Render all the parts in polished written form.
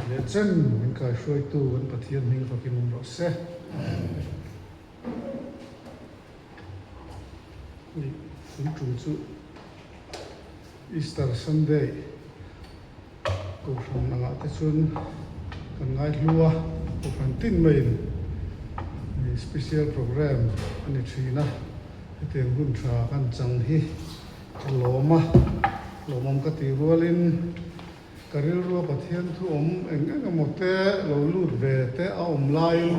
Leh chen min kaihruaitu kan Pathian hming fakin awm rawh se. Hei tun tum chu Easter Sunday Kohhran angah te chuan kan ngaihlu a, Kohhran tin maiin special program a ni thin a, hetiang hun tha kan chang hi ka lawm a, lawmawm ka tih rualin Ka rilrua Pathian thu awm eng eng emaw te lo lut ve te a awm laiin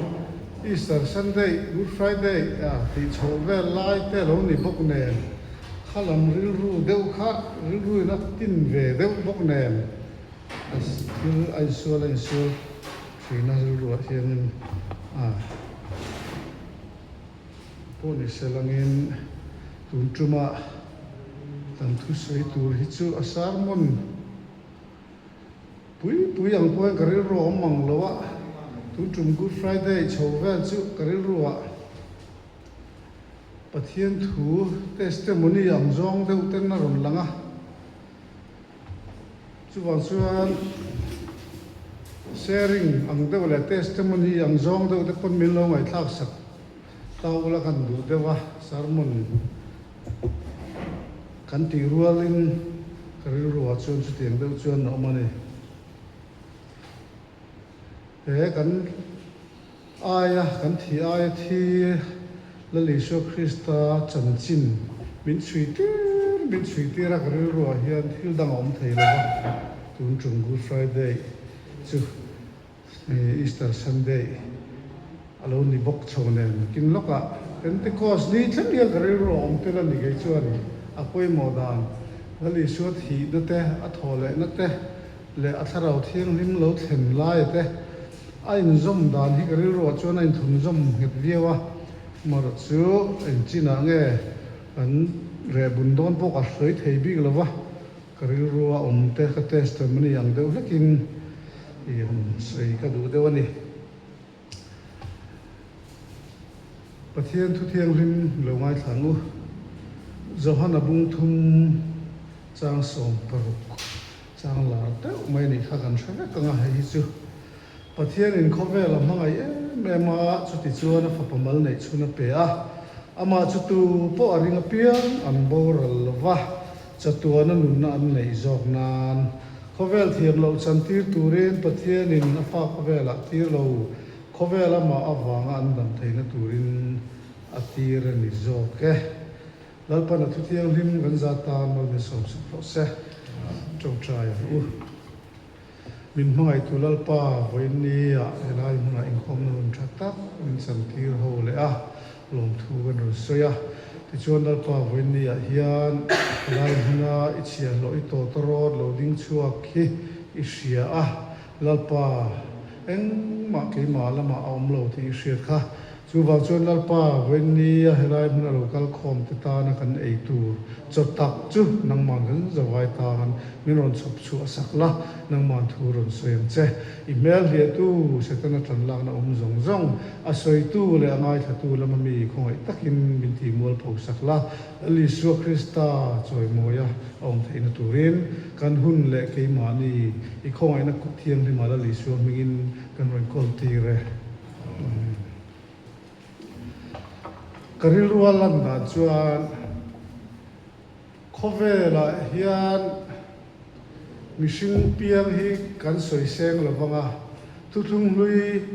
Easter Sunday, Good Friday a tih chhoh vel lai te lo ni bawk nen, kha lam rilru deuh kha rilruin a tin ve deuh bawk nen a thil a insual a insual thin a rilruah hianin a pawh ni se langin tun tuma kan thusawi tur hi chu a sermon pui pui ang pawhin ka rilru a awm mang lo a, tun tum Good Friday chho vel chu ka rilruah Pathian thu testimony ang zawng deuh ten a rawn lang a. Chuvang chuan sharing ang deuh leh testimony ang zawng deuh te pawn min lo ngaihthlak sak ta ula kan duh deuh a, sermon kan tih rualin ka rilruah chuan chutiang deuh chuan a awm a ni. He kan aia kan thih aia thi Lal Isua Krista chanchin min chhui tir min chhui tir a ka rilruah hian thil dang a awm thei lo va, tun tum Good Friday chu Easter Sunday a lo ni bawk chho nen kin lawkah Pentecost ni thleng hian ka rilru a awm tel a ni kei chuan a pawimawh dan Lal Isua thihna te a thawh lehna te leh a thlarau thianghlim lo thlen laia te a inzawm dan hi ka rilruah chuan a inthunzawm nghet viau a, amaherawh chu engchinah nge kan reh bun dawn pawh ka sawi thei bik lo va, ka rilrua awm te ka testimony ang deuh hlekin i sawi ka duh deuh a ni. Pathian thu thianghlim lo ngaithla ang u. Johana bung thum chang 16 chang lar deuh mai nih kha kan hre vek ang a, hei hi chu Pathianin khawvel a hmangaih em em a, chuti chuan a fapa mal neih chhun a pe a, amah chu tu pawh a ring apiang an boral lo va, chatuana nunna an neih zawk nan. Khawvel thiam loh chantir turin Pathianin a fa khawvelah tir lo, khawvel amah avanga an dam theihna turin a tir a ni zawk e. Lalpan a thuthianghlim kan zat tan malmi sawmsak rawh se. Tawngtai ang u. Min hmangaihtu Lalpa, vawiinni ah helai hmunah inkhawmna hun tha tak min chantir ho leh a, lawmthu kan rawn sawi a. Tichuan Lalpa, vawiinni ah hian helai hmuna i chhiahhlawh i tawta rawt lo ding chhuak hi i hria a, Lalpa, engmah keimah lamah a awm lo tih i hriat kha. Chuvang chuan Lalpa, vawiinni a helai hmuna lo kal khawm te tana kan ei tur chaw tak chu nangman kan zavai tan min rawn chhawp chhuah sak la, nangman thu rawn sawi ang che. I hmel hliahtu Setana tan lakna awm zawng zawng, a sawitu leh a ngaithlatu lama mi khawngaih takin min ti mualpho sak la, Lal Isua Krista chawimawia a awm theihna turin kan hun leh keimahni i khawngaihna kut thianghlimah Lal Isua hmingin kan rawn kawl tir e. Ka rilrua lan dan chuan khawvelah hian mihring piang hi kan sawi seng lo vang a, thuthlung hlui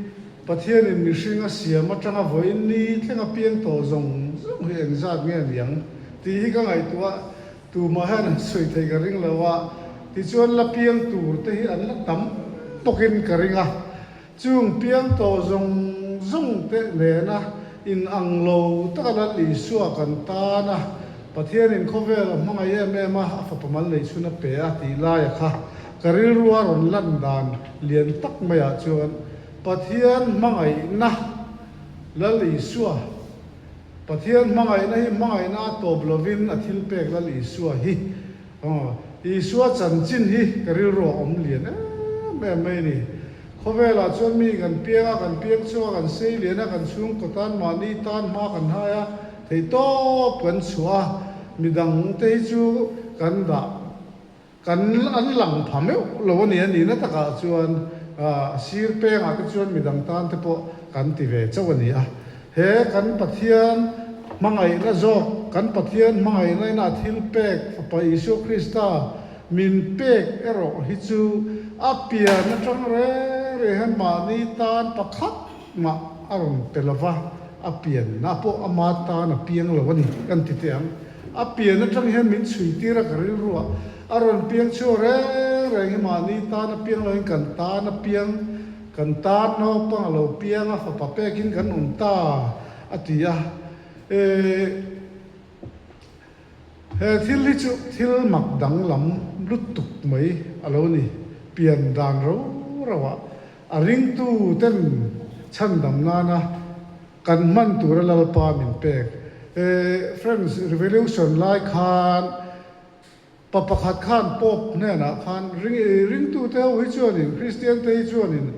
Pathianin mihring a siam atanga vawiin ni thleng a piang tawh zawng zawng hi engzat nge niang tih hi ka ngaihtuah tumah hian an sawi theih ka ring lo a, tichuan la piang tur te hi an la tam bawkin ka ring a. Chung piang tawh zawng zawng te nena in ang lo taka Lal Isua kan tan a, Pathianin khawvel a hmangaih em em a, a fapa mal nei chhun a pe a tih laia kha ka rilrua rawn lan dan lian tak maiah chuan Pathian hmangaihna Lal Isua Pathian hmangaihna hi hmangaihna a tawp lovin a thilpek Lal Isua hi Isua chanchin hi ka rilru a awm lian em em mai a ni. Khawvelah chuan mi kan piang a, kan piang chhuak a, kan sei lian a, kan chhungkaw tan mahni tan hma kan hai a, theihtawp kan chhuah a, midang te hi chu kan dah kan an lang pha meuh lo a ni a nihna takah chuan a sir pengah te chuan midang tan te pawh kan ti ve chauh a ni a. He kan Pathian hmangaihna zawk, kan Pathian hmangaihna ina thil pek Fapa Isua Krista min pek erawh hi chu a pian atang reng reng hian mahni tan pakhat mah a rawn pe lo va, a pianna pawh ama tan a piang lo a ni kan ti teh ang. A pian atang hian min chhui tir a ka rilruah a rawn piang chhuak reng reng hi mahni tan a piang loin kan tan a piang, kan tan naupang a lo piang a, fapa pekin kan awm ta a ti a. E. He thil hi chu thil mak danglam lutuk mai a lo ni. Pian dan ro roah a ringtu ten chhandam nana kan hman tura Lalpa min pek. E French Revolution lai khan pa pakhat khan Pope hnenah khan ringtute ho hi chuanin Kristian te hi chuanin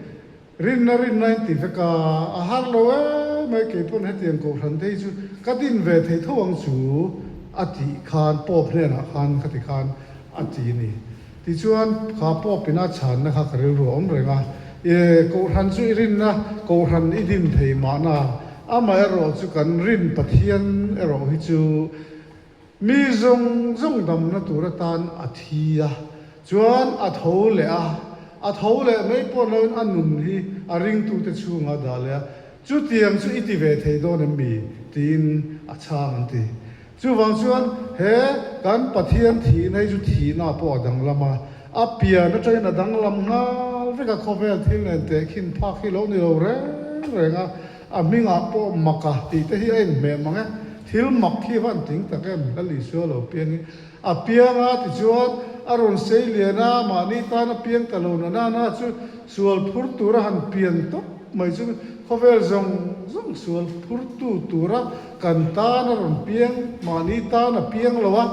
Rinna rinna in ti vek a, a har lo em mai kei pawn hetiang kohhran te hi chu ka din ve thei tho ang chu a tih khan Pope hnenah khan ka ti khan a ti a ni. Tichuan kha Pope ina chhanna kha ka rilru a awm reng a, e kohhran chu i rinna kohhran i din thei mahna amaherawh chu kan rin Pathian erawh hi chu Mi zawng zawng damna tur atan a thi a, chuan a tho leh a, a tho leh mai pawh loin a nun hi a ringtute chhungah a dah leh a, chutiang chu i ti ve thei dawn em mi? tiin a chhang an ti. Chuvang chuan he kan Pathian thihna hi chu thihna pawh a danglam a, a pian atangin a danglam nghal vek a, khawvel thil nen tehkhin phak hi lo ni lo reng reng a, A hmingah pawh mak a tih te hi a inhmeh mang e. Thil mak hi a van tling tak em? Lal Isua lo piang hi a piang a, tichuan a rawn sei lian a, mahni tan a piang ta lo na na na chu sual phur tura han pian tawp mai chu khawvel zawng zawng sual phurtu tura kan tan a rawn piang, mahni tan a piang lo a,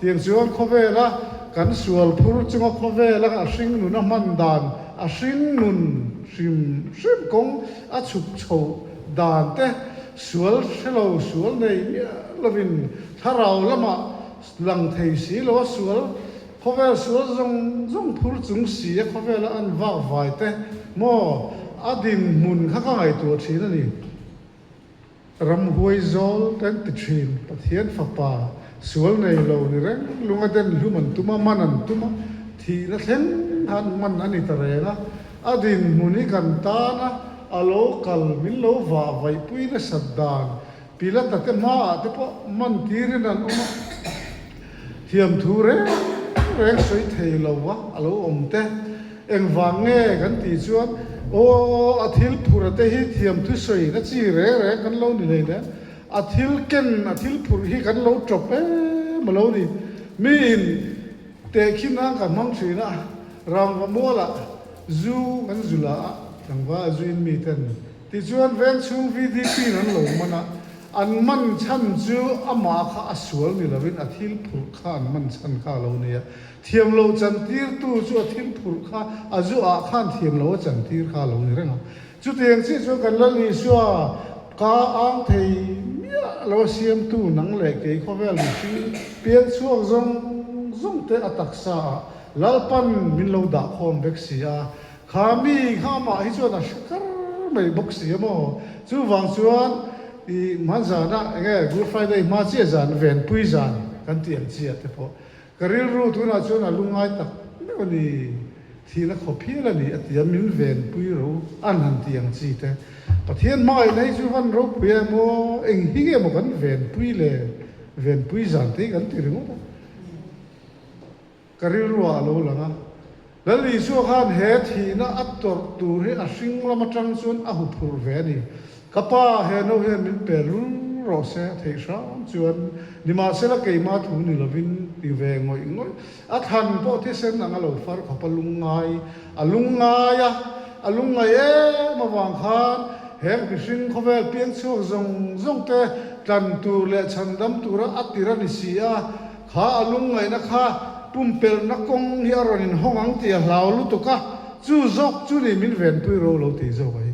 tiang chuan khawvela kan sual phur chunga khawvela a hringnun a hman dan, a hringnun hrim hrim kawng A chhuk chho dan te sual hre lo, sual nei miah lovin thlarau lamah lang thei si lo a sual, khawvel sual zawng zawng phur chung si a khawvela an vak vai te maw a dinhmun kha ka ngaihtuah thin a ni. Ramhuai zawl kan ti thin, Pathian fapa sual nei lo ni reng lung a den hlum an tum a, man an tum a, thihna thleng khan man a ni ta reng a, a dinhmun hi kan tan a, a lo kal min lo vah vaihpui nasat dan Pilata te hmaah te pawh man tirin an awm a, thiamthu reng reng sawi thei lo a a lo awm te. Engvang nge kan tih chuan aw a thil phurh a te hi thiamthu sawi na chi reng reng kan lo ni hleinem, a thil ken a thil phurh hi kan lo tawp em a lo ni. Miin tehkhin nan kan hmang thin a, rangva mualah zu kan zu la a, tlangval a zuin miten Tichuan vengchhung VDP in an lo man a, an man chhan chu amah kha a sual ni lovin a thil phurh kha an man chhan kha a lo ni a. Thiam lo chantirtu chu a thil phurh kha a zu ah khan thiam lo a chantir kha a lo ni reng a. Chutiang chiah chuan kan Lal Isua ka ang thei miah lo a siamtu nang leh kei khawvel mihring piang chhuak zawng zawng te a taksa ah Lalpan min lo dah khawm vek si a. Kha mi kha amah hi chuan a hre kar mai bawk si a maw? Chuvang chuan i hman zana eng nge Good Friday hma chiah zan venpui zan kan tih ang chiah te pawh ka rilru tunah chuan a lungngai tak meuh a ni, thihna khawp hial a ni a ti a, min venpui ro an han tih ang chi te. Pathian hmangaihna hi chu van ropui a emaw eng hi nge maw kan venpui le venpui zan te hi kan ti ringawt a. Ka rilruah a lo lang a. Lal Isua khan he thihna a tawrh tur hi a hring lam atang chuan a huphurh ve a ni. Ka pa, he no hian min pe lul rawh se a theih hram chuan nimahsela keima thu ni lovin ti ve ngawih ngawih. A thlan pawh thisen ang a lo far khawp a lungngai a lungngai a, a lungngai em avang khan heng mihring khawvel piang chhuak zawng zawng te tlan tur leh chhandam tura a tir a ni si a. Kha a lungngaihna kha pumpelhna kawng hi a rawn inhawng ang tih a hlau lutuk a, chu zawk chu ni min venpui ro lo tih zawk a hi.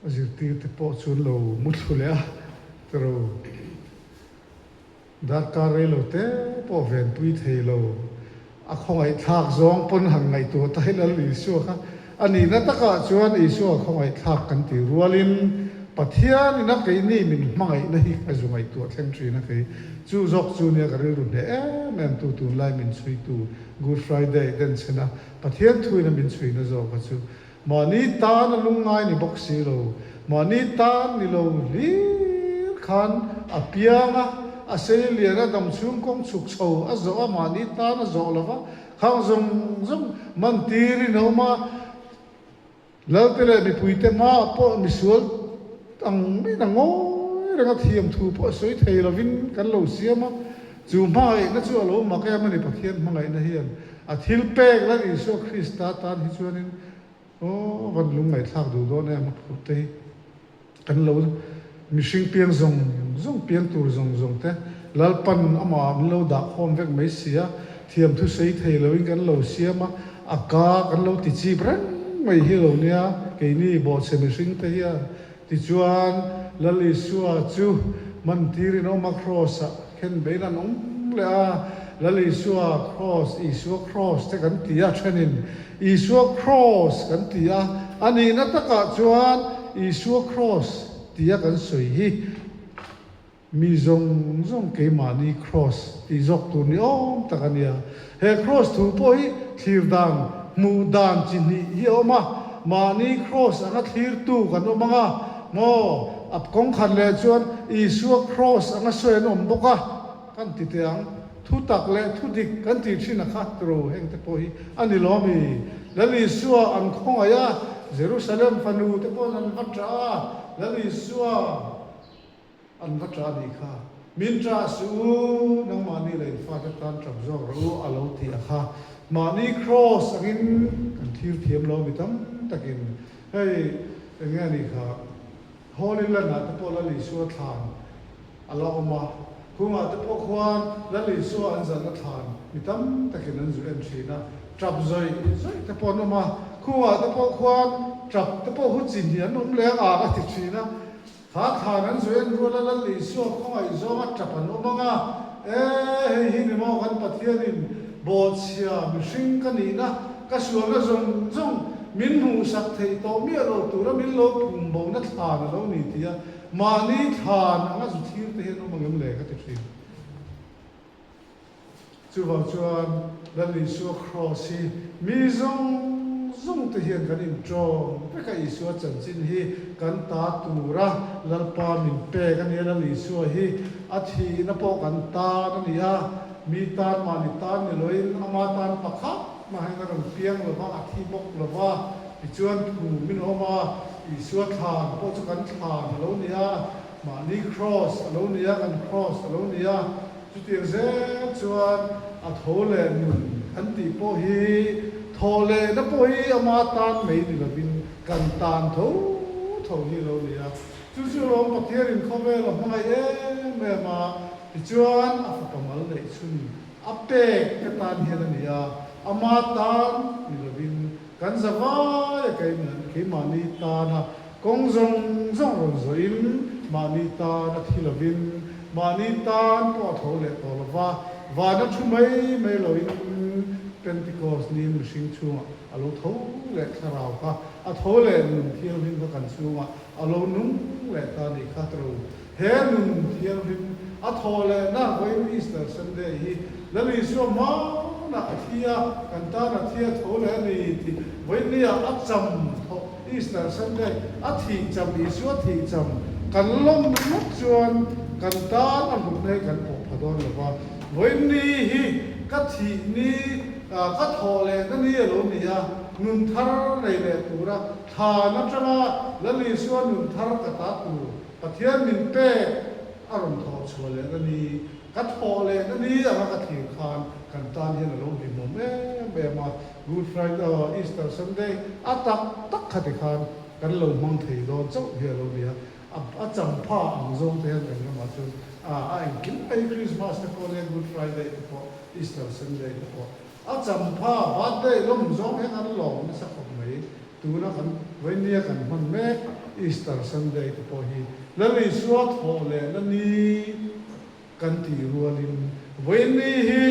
A zirtirte pawh chu an lo muthlu leh a, tiro darkar rei lo te pawh venpui thei lo. A khawngaihthlak zawng pawn han ngaihtuah ta hi Lal Isua kha a nihna takah chuan Isua khawngaihthlak kan tih rualin Pathian ina keini min hmangaihna hi ka zu ngaihtuah thleng thin a kei chu zawk chu nia ka rilru hneh em em tu tunlai min chhuitu Good Friday denchhena Pathian thuina min chhuina zawka chu Mahni tan a lungngai ni bawk si lo, mahni tan ni lo hlir khan a piang a, a sei lian a, dam chhung kawng chhuk chho a zawh a, mahni tan a zawh lo va, khang zawng zawng man tirin a awm a, Lalte leh mipuite hmaah pawh misual ang maiin a ngawi reng a, thiam thu pawh sawi thei lovin kan lo siam a, chu hmangaihna chu a lo mak em a ni, Pathian hmangaihna hian. A thil pek Lal Isua Krista tan hi chuanin aw van lungngaihthlak duh dawn em a phurh te hi kan lo mihring piang zawng zawng piang tur zawng zawng te Lalpan amah min lo dah khawm vek mai si a, thiam thu sawi thei loin kan lo siam a, a ka kan lo ti chip reng mai hi lo nia keini bawhchhe mihring te hian. Tichuan, Lal Isua chu mantirin awm a Kraws-ah khen bein an awm leh a. Lal Isua Kraws, Isua Kraws te kan ti a, thenin Isua Kraws kan ti a. A nihna takah chuan Isua Kraws tia kan sawi hi Mi zawng zawng keimahni Kraws tih zawk tur ni awm tak a nia. He Kraws thu pawh hi thlir dan, hmuh dan chi hnih hi a awm a, mahni Kraws anga thlirtu kan awm ang a, maw? A kawngkhat leh chuan Isua Kraws anga sawi an awm bawk a, kan ti teh ang. Thu tak leh thu dik kan tih thin a kha tiro heng te pawh hi a ni lawm i. Lal Isua an khawngaih a, Jerusalem fanu te paw'n an va ṭah a, Lal Isua, An va ṭah nih kha. Min ṭah suh u, nangmahni leh in fate tan ṭap zawk rawh u, a lo ti a kha. Mahni kraws angin kan thlir thiam lo mi tam takin. Hei, eng nge nih kha, Holy Land-ah te pawh Lal Isua thlan a la awm a, khungah te pawh khuan Lal Isua an zalhna thlan mi tam takin an zu en ṭhin a, ṭap zawih zawih te pawh an awm a, khungah te pawh khuan ṭap te pawh hu chin hi an awm leng a a ti ṭhin a. Kha thlan an zuain ruala Lal Isua khawngaih zawnga tap an awm ang a, E, hei hi ni maw kan Pathianin bawhchhia mihring ka nihna, ka sualna zawng zawng min hmuhsak theih tawh miah lo tura min lo phum bona thlan a lo ni tia mahni thlan anga zu thir te hian awm ang em le ka ti thin. Chuvang chuan Lal Isua Kraws hi mi zawng zawng te hian kan inṭawm vek a, Isua chanchin hi kan ta tura Lalpa min pek a nia, Lal Isua hi a thihna pawh kan tan a ni a, mi tan mahni tan ni loin ama tan pakhat mahin a rawn piang lo va, a thi bawk lo va, tichuan thu min awm a, Isua thlan pawh chu kan thlan a lo ni a, mahni Kraws a lo ni a, kan Kraws a lo ni a. Chutiang zel chuan a tho leh nun kan tih pawh hi thawh lehna pawh hi ama tan mai ni lovin kan tan tho tho hi a lo ni a. Chu chu lawm Pathianin khawvel a hmangaih em em a, tichuan a fapa mal neih chhun a pek te tan hian a ni a, ama tan ni lovin kan zavai a keimahni tana Kawng zawng zawng rawn zawhin mahni tan a thi lovin mahni tan pawh a tho leh tawh lo va, vana thu mai mai loin Pentecost niin mihring chhungah a lo tho leh thlarau kha a tho leh nun thianghlim kha kan chhungah a lo nung leh ta nih kha tro. He nun thianghlim a thawh lehna vawiin Easter Sunday hi Lal Isua hmanah a thi a, kan tan a thi a tho leh a ni tih vawiin niah a cham thawh Easter Sunday a thih cham Isua thih cham kan lawm ringawt chuan kan tan a hlutna hi kan pawh pha dawn lo va, vawiin ni hi ka thih ni ka thawh lehna ni a lo ni a, nun thar nei leh tura thlan atanga Lal Isua nun thar ka ta tur Pathian min pek a rawn thawh chhuah leh na ni, ka thawh leh na ni anga ka thlir khan kan tan hian a lo hlimawm em em a, Good Friday, Easter Sunday a tak tak kha ti khan kan lo hmang thei dawn chauh hi a lo ni a, a champha ang zawng te hian kan ramah chuan a engkim mai Christmas te pawh leh Good Friday te pawh Easter Sunday te pawh a champha birthday lawm zawng hian an lawm nasa khawp mai. Tuna kan Vainia kan hman mek Easter Sunday te pawh hi Lal Isua thawh lehna ni kan tih rualin Vawiinni hi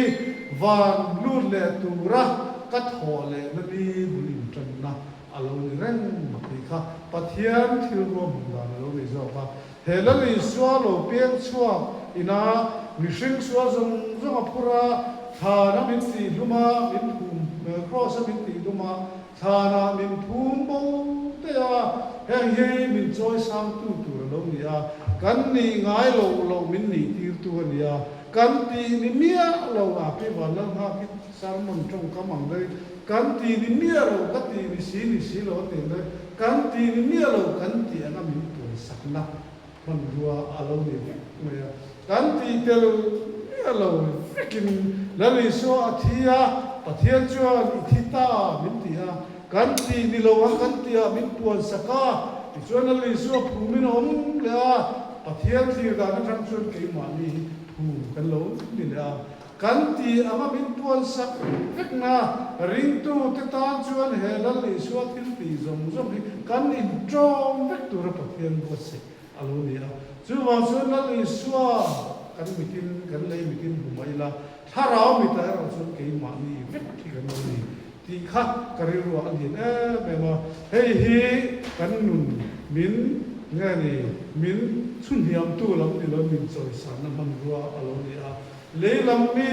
van lut leh tura ka thawh lehna ni bul inṭanna a lo ni reng tih kha Pathian thil ruahman dan a lo ni zawk a. He Lal Isua lo piang chhuak ina mihring sual zawng zawng a phur a, thlana min tihhlum a, min phum, Kraws a min tihhlum a, Thlanah min phum bo teh a, heng hi min chawi sangtu tur a lo ni a, kan nih ngai loh loh min nih tirtu a ni a, kan tih ni miah lo a, Pi Vanlalnghak hi sermon tawngkam ang daih, kan tih ni miah lo ka tih ni si ni si lo a tih ang daih, kan tih ni miah lo kan tih anga min tuaisakna. Hmanrua a lo ni vek mai a, kan tih tel miah lo vekin Lal Isua a thi a, Pathian chuan i thi ta min ti a, kan tih ni lo ang kan tih ah min puan sak a, tichuan Lal Isua phumin a awm leh a, Pathian thlir dan atang chuan keimahni hi phum kan lo ni leh a, kan tih anga min puan sak vekna ringtute tan chuan he Lal Isua thil tih zawng zawng hi kan inṭawm vek tura Pathian buatsaih a lo ni a. Chuvang chuan Lal Isua kan mitin, kan lei mitin hmu mai ila, thlarau mitah erawh chuan keimahni vek hi kan lo ni tih kha ka rilruah a lian em em a. Hei hi kan nun min nge ni min chhunhniamtu lam ni lo min chawisanna hmanrua a lo ni a. Lei lam mi,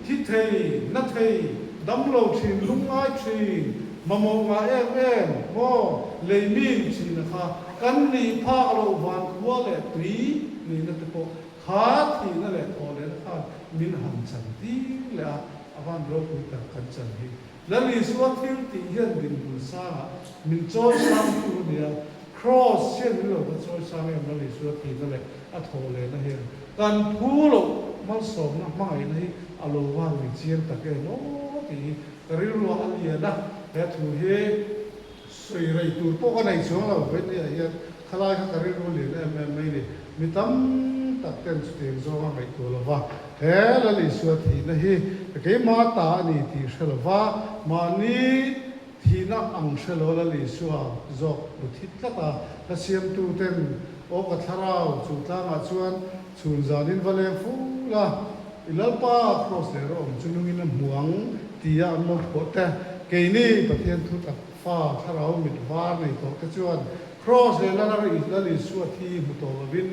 thi thei, na thei, dam lo thin, lungngai thin, mamawh ngah em em, maw, lei mi ni thin a kha, kan nih phak loh van khua leh tui nihna te pawh kha thihna leh thawh lehna khan min han chan tir leh a, a van ropui tak kan chan hi. Lal Isua thil tih hian dinhmun sangah min chawi sang tu a nia, Kraws hian min lo va chawi sang em Lal Isua thihna leh a thawh lehna hian kan phu loh malsawmna hmangaihna hi a lo van ni chiang tak em aw tih hi ka rilruah a lian a, he thu hi sawi rei tur pawh ka nei chuang lo vawinia hian khalai kha ka rilru lian em em mai ni. Mi tam tak ten chutiang zawnga ngaihtuah lova he Lal Isua thihna hi keimah ta a ni tih hre lova mahni Thihna ang hre lo Lal Isua zawk bu thi tlat a, hla siamtu ten aw ka thlarau chu tlangah chuan chhun zanin va leng ful a, i Lalpa Kraws leh rawh awm chu nungin a hmu ang tia an lo phuah te. Keini Pathian thu tak fa thlarau mit var nei tawh te chuan Kraws leh Lal Isua thi hmu tawh lovin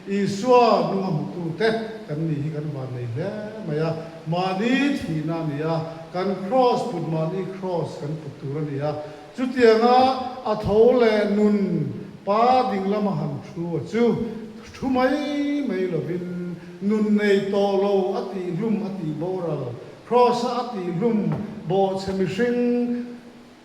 Isua nunga hmutu te kan nih hi kan van nei hle mai a. Mahni thihna a ni a, kan kraws put mahni kraws kan put tur a ni a. Chutianga a tho leh nun pa ding lama han thu a chu thu mai mai lovin nun nei tawh lo a tihhlum a tih boral, kraws-a a tihhlum bawhchhe mihring,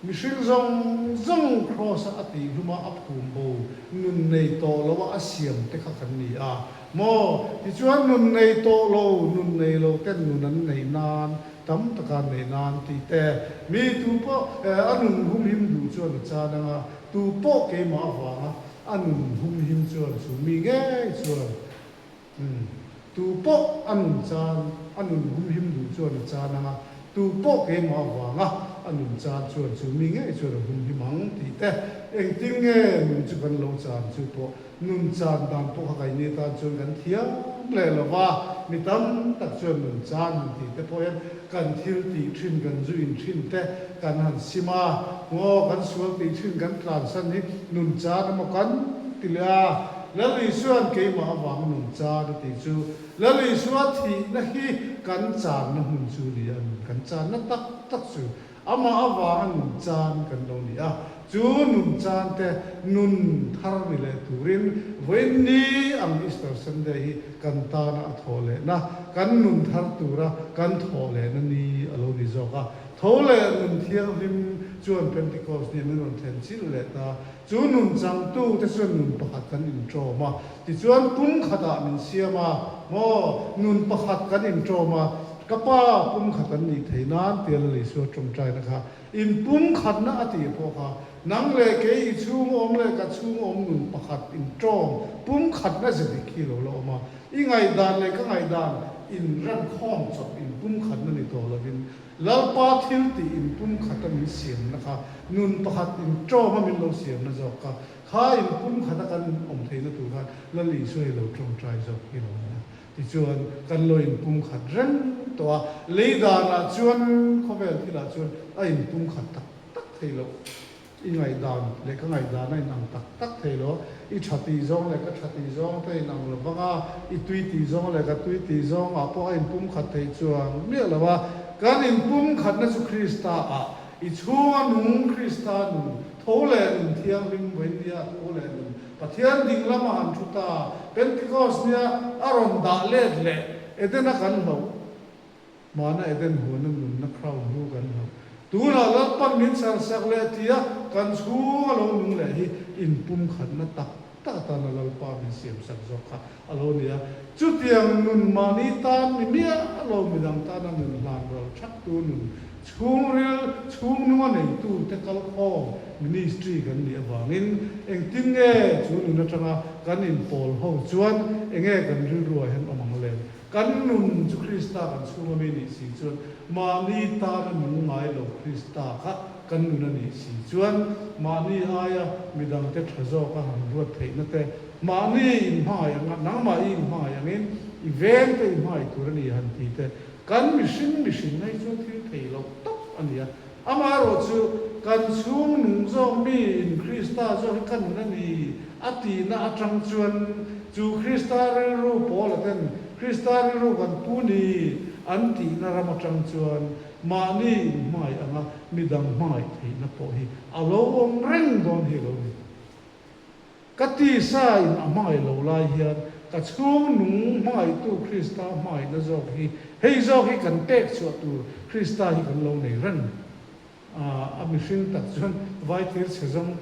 Mihring zawng zawng Kraws-a a tih hluma a phum bo nun nei tawh loa a siam te kha kan ni a maw? Tichuan nun nei tawh lo, nun nei lo ten nun an neih nan, tam taka an neih nan tih te, mi tu pawh a nun humhim duh chuan a chan ang a, tu pawh keimah avanga a nun humhim chuan chu mi ngei chuan Umm. Tu pawh a nun chan, a nun humhim duh chuan a chan ang a, tu pawh keimah avanga a nun chan chuan chu mi ngei chuan a humhim ang tih te, engtin nge nun chu kan lo chan chu pawh nun chan dan pawh kha kaini tan chuan kan thiam leh lo va, mi tam tak chuan nun chan han tih te pawh hian kan thil tih thin, kan zu in thin te kan han sim a, ngaw kan sual tih thin kan tlansan hi nun chan emaw kan ti leh a. Lal Isua'n keimah avanga nun chan a tih chu Lal Isua thihna hi kan channa hmun chu ni a, nun kan channa tak tak chu amah avanga nun chan kan lo ni a, chu nun chan te nun thar ni leh turin vawiin ni ang Easter Sunday hi kan tana a thawh lehna, kan nun thar tura kan thawh lehna ni a lo ni zawk a, tho leh nun thianghlim chuan Pentecost ni a min rawn thlen chilh leh ta. Chu nun changtute chuan nun pakhat kan inṭawm a, tichuan pum khatah min siam a, maw, nun pakhat kan inṭawm a, ka pa pum khat an nih thei nan tia Lal Isua ṭawngṭaina kha in pum khatna a tih pawh kha nang leh kei i chhung awm leh ka chhung awm nun pakhat inṭawm pum khatna ze dik hi lo la awm a, i ngaihdan leh ka ngaihdan inremkhawm chawp in pum khatna ni tawh lovin Lalpa thil tih in pum khata min siamna kha, nun pakhat in ṭawma min lo siamna zawk kha, kha in pum khata kan awm theihna tur khan Lal Isua hi lo ṭawngṭai zawk hi lo ni a. Tichuan, kan lo inpumkhat reng tawh a, lei danah chuan khawvel thilah chuan a inpumkhat tak tak thei loh. I ngaihdan leh ka ngaihdan a inang tak tak thei lo. I tha tih zawng leh ka tha tih zawng te a inang lo vang a, i tui tih zawng leh ka tui tih zawng ah pawh a inpumkhat theih chuang miah lo a. Kan inpumkhatna chu Krista ah, i chhunga nung Krista nun, tho leh nun thianghlim vawinia tho leh nun Pathian ding lama han thu ta, Pentecost nia a rawn dah let leh Edena kan hlauh. Mahna Eden huana nunna crown hnu kan hlauh. Tunah Lalpan min chhansak leh tia kan chhung a lo nung leh hi inpumkhatna tak tak atana Lalpa min siamsak zawk kha a lo ni a. Chutiang nun mahni tan ni miah lo midang tana nun hlan ral thaktu nun chhungril chhungnunga neitute kalkhawm ministry kan nih avangin engtin nge chu nun atanga kan inpawl ho chuan enge kan rilruah hian awm ang lem? Kan nun chu Krista kan chhung ami nih si chuan mahni tana nung ngai lo Krista kha kan nun a nih si chuan mahni aia midangte tha zawka han ruat theihna te, mahni inhmangaih anga nangmah i inhmangaih angin i vengte i hmangaih tur a ni han ti te kan mihring mihrinna hi chuan thil thei loh tak a ni a. Amaherawhchu kan chhung nung zawk mi in Krista zawk hi ka nun a ni a tihna atang chuan chu Krista rilru Paula ten Krista rilru kan pu ni an tihna ram atang chuan mahni inhmangaih anga midang hmangaih theihna pawh hi a lo awm reng dawn hi lo ni. Ka tisa in a hmangaih lo lai hian ka chhung nung hmangaihtu Krista hmangaihna zawk hi hei zawk hi kan pek chhuah tur Krista hi kan lo nei reng a, a mihring tak chuan vai thir chhe zawng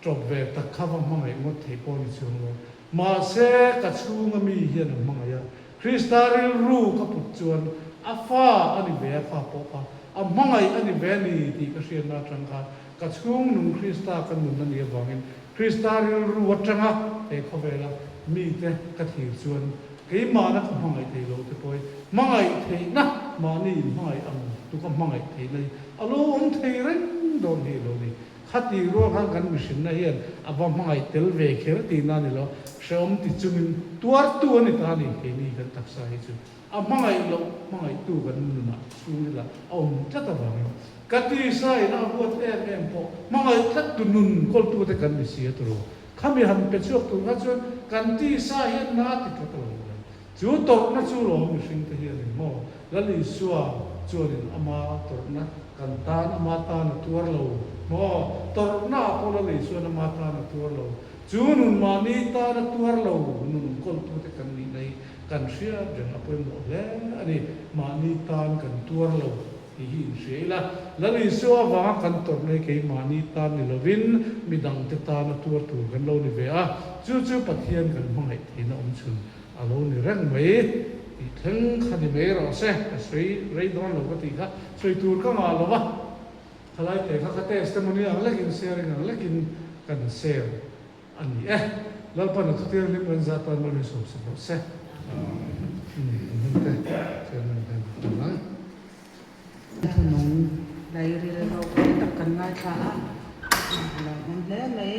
tawp ve tak kha va hmangaih ngawt thei pawh ni chuang lo. Mahse ka chhunga mi hian a hmangaih a, Krista rilru ka put chuan a fa a ni ve a, fa pawh kha a hmangaih a ni ve a ni tih ka hriatna atang khan ka chhung nung Krista ka nun a nih avangin Krista rilru atanga he khawvela mite ka thlir chuan keimahna ka hmangaih thei lo te pawhin hmangaih theihna mahni inhmangaih ang tu ka hmangaih theihna hi a lo awm thei reng dawn hi lo ni. Khatih rual khan kan mihrinna hian a va hmangaih tel ve kher tihna a ni lo, hrehawm ti chungin tuartu a ni ta a ni keini kan taksa hi chu. A hmangaih loh hmangaihtu kan nunah chhungril ah a awm tlat avangin ka tisa in a huat em em pawh hmangaih tlat tu nun kawltute kan ni si a turu. Khami han pe chhuak tur kha chuan kan tisa hian na ti tlat a lo ni. Chu tawrhna chu lawm mihring te hian in maw Lal Isua chuanin ama tawrhna kan tan ama tan a tuar lo maw tawrhna ah pawh Lal Isuan ama tan a tuar lo chu nun mahni tan a tuar lo nun kawltute kan nih na hi Kan hriat reng a pawimawh hle a ni. Mahni tan kan tuar lo tih hi inhria ila, Lal Isua avanga kan tawrhna hi keimahni tan ni lovin midangte tana tuar tur kan lo ni ve a, chu chu Pathian kan hmangaih theihna awm chhun a lo ni reng mai tih thleng kha ni mai rawh se. Ka sawi rei dawn lo ka tih kha sawi tur ka ngah lo va, thalai te kha ka testimony ang lekin sharing ang lekin kan share. A ni e. Lalpan a thutiang hlim kan zah tan mal min sawmsak rawh se. An hun te chairman hian a hman ang. Thunung lairil ropui tak kan ngaithla a, a lawmawm hle mai.